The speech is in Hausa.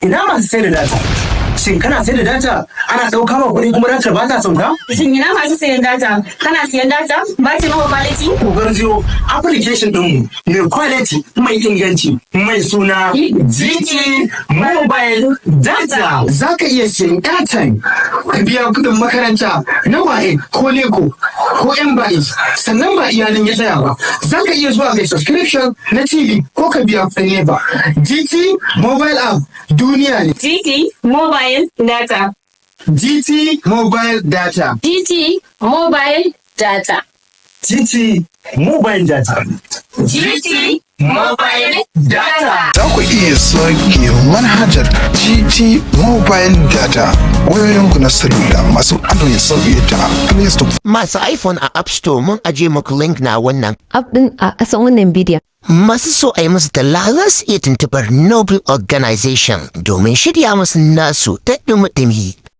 Ina masu sai da data? Shin kana sai da data ana ɗauka ma kuɗi kuma data ba ta sauka? Shin ina masu sayan data? Kana siyan data? Ba ta maka quality? Ku garziyo application ɗinmu mai quality, mai inganci, mai suna GT Mobile Data. Za ka iya siyan airtime ka biya kuɗin makaranta na WAEC ko NECO ko MBAS, sannan ba iya nan ya tsaya ba. Za ka iya zuwa kai subscription na TV ko ka biya kuɗin NEPA. GT Mobile App duniya ne. GT Mobile Data. GT Mobile Data. GT Mobile Data. GT Mobile Data. GT Mobile Data. Za ku iya sauke manhajar GT Mobile Data wayoyinku na salula masu Android, sauke ta Play Store. Masu iPhone, a App Store mun aje muku link na wannan. App ɗin a ƙasan wannan bidiyon. Masu so a yi musu talla za su iya tuntubar Noble Organization domin shirya musu nasu ta ɗumi-ɗumi.